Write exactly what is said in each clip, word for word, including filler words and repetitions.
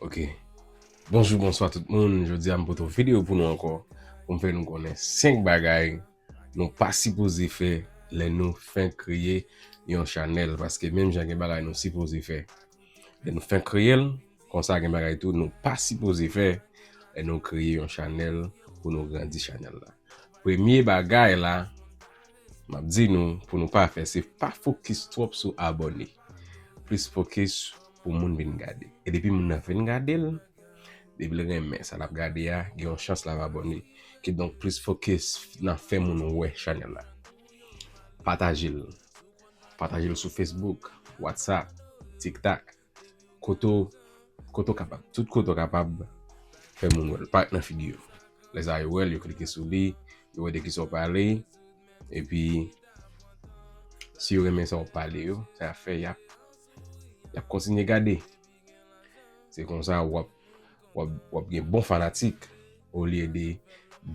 Ok. Bonjou, bonswa tout moun. Jodi a m pote yon videyo pou nou ankò, pou m fè nou konnen senk bagay nou pa sipoze fè lè nou fenk kreye yon chanèl, paske menm jan gen bagay nou sipoze fè lè nou fenk kreye l, konsa gen bagay tou nou pa sipoze fè lè nou kreye yon chanèl pou nou grandi chanèl la. Premye bagay la, m ap di nou pou nou pa fè, se pa fokis twòp sou abòne. Plis fokis pou moun vin gade. E depi moun nan fin gade l, depi l renmen sa l ap gade a, gen yon chans l ap abòne. Kidonk, plis fokis nan fè moun wè chanèl la. Pataje l. Pataje l sou Facebook, WhatsApp, TikTok. Kote w, kote w kapab. Tout kote w kapab, fè moun wè l. Parèt nan figi yo. Lè sa yo wè l, yo klike sou li, yo wè de ki sa w pale. Epi, si yo renmen sa w pale yo, sa y ap fè, y ap, y ap kontinye gade. Se konsa w ap, w ap, w ap gen bon fanatik. Olye de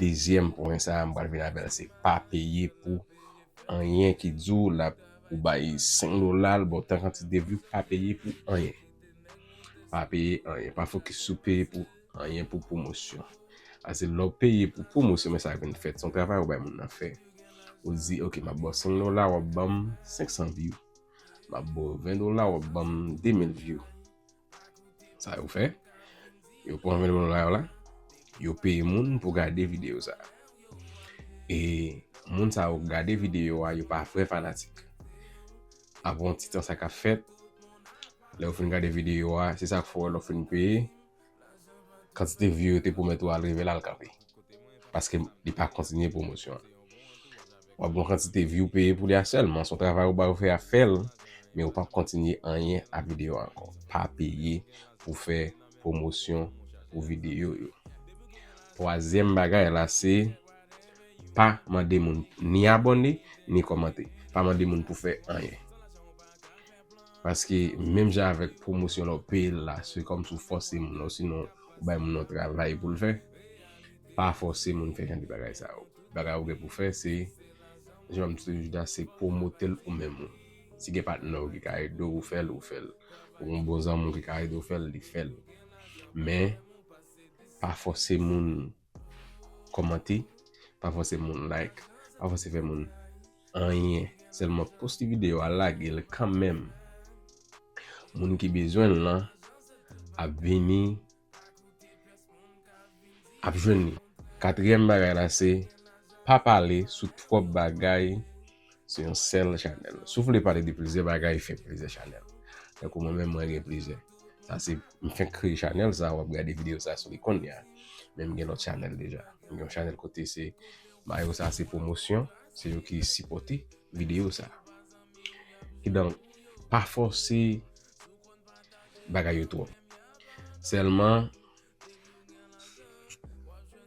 dezyèm pwen sa a, m pral vin avè l, se pa peye pou anyen ki di w l ap, ou bay senk dola, l ba w tan kantite view, pa peye pou anyen. Pa peye anyen. Pa fokis sou peye pou anyen pou pwomosyon. Paske lè w peye pou pwomosyon, men sa k vin fèt. Se yon travay ou bay moun nan fè. Ou di, "Ok, m ap ba w senk dola, w ap ban m senk san view. M ap ba w ven dola, w ap ban m de mil view." Sa yo fè, yo pran ven dola yo la, yo peye moun pou gade videyo sa a. E moun sa yo gade videyo a, yo pa vrè fanatik. Apre yon ti tan sa k ap fèt, lè yo fin gade videyo a, se sa k fè w wè lè w fin peye, kantite view yo te pwomèt ou al rive la, l kanpe. Paske li pa kontinye pwomosyon an. W ap gen yon kantite view peye pou li a sèlman. Se yon travay ou ba yo fè, y ap fè l, men ou p ap kontinye anyen a videyo a ankò. Pa peye pou fè pwomosyon pou videyo yo. Twazyèm bagay la, se pa mande moun ni abòne, ni kòmante. Pa mande moun pou fè anyen. Paske menm jan avèk pwomosyon lè w peye l la, se kòmsi w fòse moun nan, sinon ou bay moun nan yon travay pou l fè. Pa fòse moun fè jan de bagay sa yo. Bagay ou gen pou fè, se, jan m di toujou la, se pwomote l ou menm ou. Si gen patnè w ki ka ede w, ou fè l, ou fè l. Ou gen bon zanmi w ki ka ede w fè l, li fè l. Men, pa fòse moun kòmante, pa fòse moun like, pa fòse fè moun anyen. Sèlman poste videyo a, lage l kanmenm. Moun ki bezwen l lan ap vini, ap jwenn li. Katriyèm bagay la se pa pale sou twòp bagay sou yon sèl chanèl. Si w vle pale de plizyè bagay, fè plizyè chanèl. Tankou mwen menm, mwen gen plizyè. Sa se, m fenk kreye chanèl sa, w ap gade videyo sa sou li kounye a. Men m gen lòt chanèl deja. M gen yon chanèl kote se, bagay yo sa se pwomosyon, se yo ki sipòte videyo sa. Kidonk, pa fòse bagay yo twòp. Sèlman,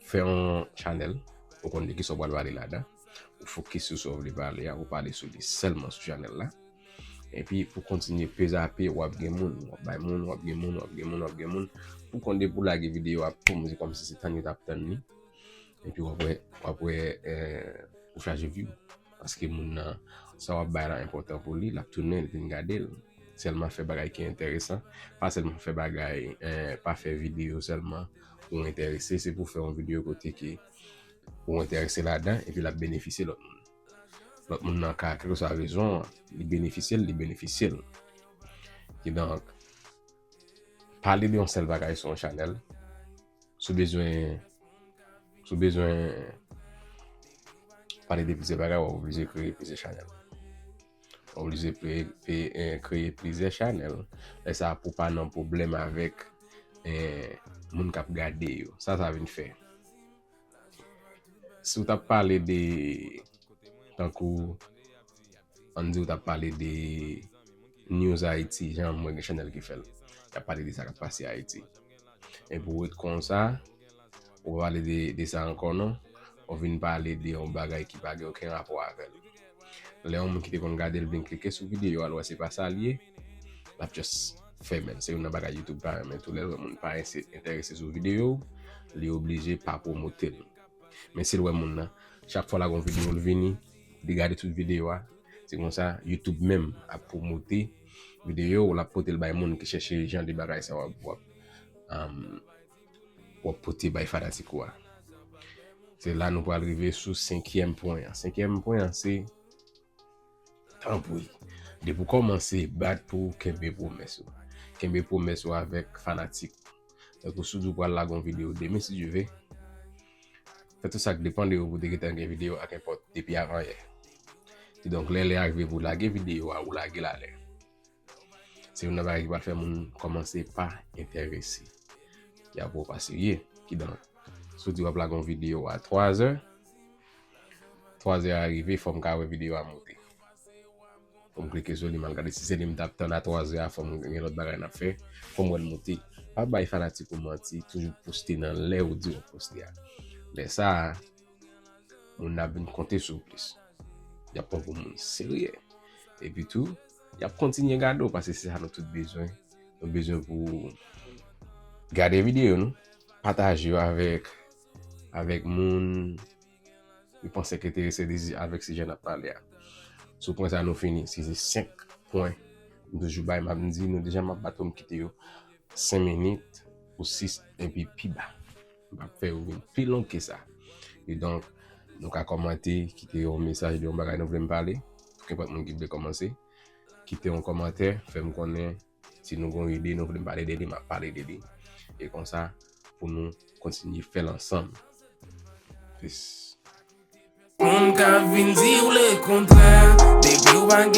fè yon chanèl, ou konn de kisa w pral pale ladan, ou fokis sou sa w vle pale a, ou pale sou li sèlman sou chanèl la. Epi pou kontinye peze ape, w ap gen moun, w ap bay moun, w ap gen moun, w ap gen moun, w ap gen moun. Pou konn depi w lage videyo a, poum, se kòmsi se tann yo t ap tann li. Epi w ap wè, w ap wè, eh, ou chaje view. Paske moun nan, sa w ap bay la enpòtan pou li, l ap tounen, l vin gade l. Sèlman fè bagay ki enteresan. Pa sèlman fè bagay, eh, pa fè videyo sèlman pou w enterese. Se pou fè yon videyo kote ke ou enterese ladan, epi l ap benefisye lòt moun. Lòt moun nan ka, kèlkeswa rezon an, li benefisye l, li benefisye l. Kidonk, pale de yon sèl bagay sou yon chanèl. Si w bezwen, si w bezwen pale de plizyè bagay, w ap oblije kreye plizyè chanèl. W ap oblije pe-, pe-, eh, kreye plizyè chanèl. Lè sa a pou w pa nan pwoblèm avèk, eh, moun k ap gade yo. Sa sa vin fè? Si w t ap pale de, tankou, ann di w t ap pale de News Haiti, jan mwen gen chanèl ki fè l. Y ap pale de sa k ap pase Ayiti. Epi w ret konsa, ou pa pale de, de sa ankò non, ou vin pale de yon bagay ki pa gen okenn rapò avè l. Lè yon moun ki te konn gade l vin klike sou videyo a, l wè se pa sa l ye, l ap just fèmen l. Se youn nan bagay YouTube pa renmen tou, lè l wè moun pa ense-, enterese sou videyo w, li oblije pa pwomote l. Men si l wè moun nan, chak fwa l ap gen yon videyo l vini, li gade tout videyo a, se konsa YouTube menm ap pwomote videyo w, l ap pote l bay moun ki chèche jan de bagay sa w ap, w ap, um, w ap pote bay fanatik ou a. Se la nou pral rive sou senkyèm pwen an. Senkyèm pwen an, se tanpri. Depi w kòmanse bat pou w kenbe pwomès ou. Kenbe pwomès ou avèk fanatik. Tankou si w di w pral lage yon videyo demen, si Dye vle, fè tout sa k depann de ou pou w te gentan gen videyo a, kenpòt, depi avan yè. Kidonk, lè lè a rive pou w lage videyo a, ou lage l alè. Se youn nan bagay ki pral fè moun kòmanse pa enterese. Y ap wè w pa serye. Kidonk, si w di w ap lage yon videyo a twa zè, twa zè a rive, fò m ka wè videyo a monte. Fò m klike sou li, m al gade si se li m t ap tann a twa zè a, fò m gen lòt bagay n ap fè, fò m wè l monte. Pa bay fanatik ou manti, toujou poste nan lè ou di w ap poste a. Lè sa a, moun nan ap vin konte sou w plis. Y ap pran pou moun serye. Epi tou, y ap kontinye gade w, paske se sa nou tout bezwen. Nou bezwen pou gade videyo nou, pataje yo avèk, avèk moun yo panse ki enterese de, avèk sijè n ap pale a. Sou pwen sa nou fini. Si se senk pwen m toujou bay, m ap di nou deja m ap bat pou m kite yo senk minit ou sis epi pi ba. M p ap fè yo vin pi long ke sa. Kidonk, nou ka kòmante, kite yon mesaj de yon bagay nou vle m pale. Pou kenpòt moun ki vle kòmanse, kite yon kòmantè, fè m konnen si nou gon ide nou vle m pale de li, m ap pale de li. E konsa, pou nou kontinye fè l ansanm. Peace. Moun ka vin di w lekontrè, depi w pa gen